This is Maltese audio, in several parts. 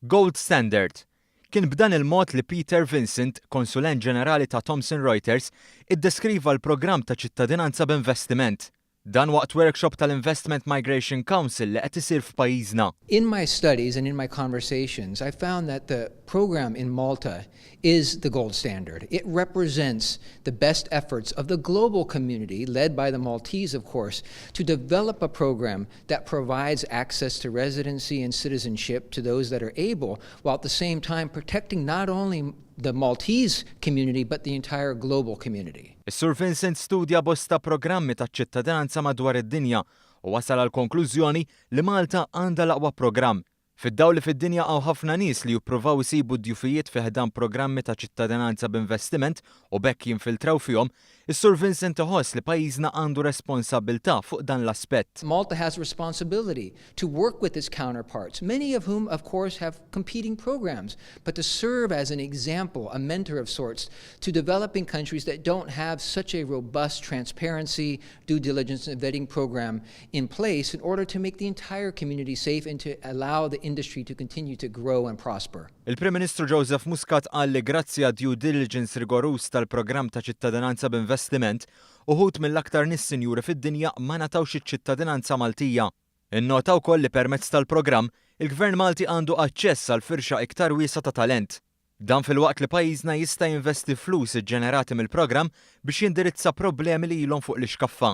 Gold Standard. Kien b'dan il-mod li Peter Vincent, konsulent ġenerali ta' Thomson Reuters, iddeskriva l-programm ta' ċittadinanza b'investiment. Dan waqt workshop tal-Investment Migration Council li qed isir f'pajjiżna. In my studies and in my conversations, I found that the program in Malta is the gold standard. It represents the best efforts of the global community, led by the Maltese, of course, to develop a program that provides access to residency and citizenship to those that are able, while at the same time protecting not only the Maltese community, but the entire global community. Is-Sur Vincent studja bosta programmi ta' ċittadinanza madwar id-dinja u wasal għal konklużjoni li Malta għandha l-aqwa programm. Fid-dawl li fid-dinja hawn ħafna nies li jippruvaw isibu djufijiet fi ħdan programmi ta' ċittadinanza b'investiment u b'hekk jinfiltraw fihom, is-Sur Vincent iħoss li pajjiżna għandu responsabbiltà fuq dan l-aspett. Malta has a responsibility to work with its counterparts, many of whom, of course, have competing programs, but to serve as an example, a mentor of sorts, to developing countries that don't have such a robust transparency, due diligence, and vetting program in place in order to make the entire community safe and to allow the industry to continue to grow and prosper. Il-Prim Ministru Joseph Muscat qal li grazzi għad due diligence rigoruż tal-programm ta' ċittadinanza b'investiment, uħud mill-aktar nies sinjuri fid-dinja ma ngħatawx iċ-ċittadinanza Maltija. Innota wkoll li permezz tal-programm, il-Gvern Malti għandu aċċess għal firxa iktar wiesgħa ta' talent. Dan filwaqt li pajjiżna jista' jinvesti flus iġġenerati mill-programm biex jindirizza problemi li ilhom fuq l-ixkaffa.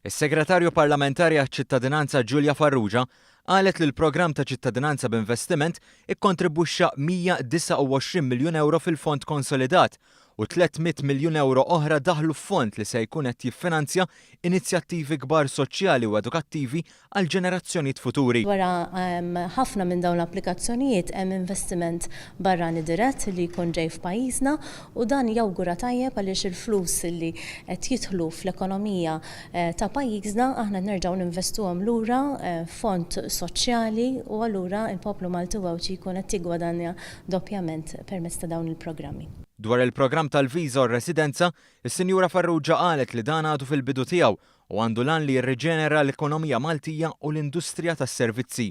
Is-Segretarju Parlamentari għaċ-Ċittadinanza Julia Farrugia qalet li l-programm ta' ċittadinanza b'investiment ikkontribwixxa 129 miljun euro fil-fond konsolidat u 300 miljun euro oħra daħlu f'fond li se jkun qed jiffinanzja inizjattivi kbar soċjali u edukattivi għal ġenerazzjonijiet futuri. Wara ħafna minn dawn l-applikazzjonijiet hemm investiment barrani dirett li jkun ġej f'pajjiżna u dan jawgura tajjeb għaliex il-flus li qed jidħlu fl-ekonomija ta' pajjiżna aħna nerġgħu ninvestuhom lura fond soċjali u allura il-poplu Malti u Għawdxi jkun qed jiggwadanja doppjament permezz ta' dawn il-programmi. Dwar il-programm tal-viża u r-residenza, is-Sinjura Farrugia qalet li dan għadu fil-bidu tiegħu u għandu l-għan li jirriġenera l-ekonomija Maltija u l-industrija tas-servizzi.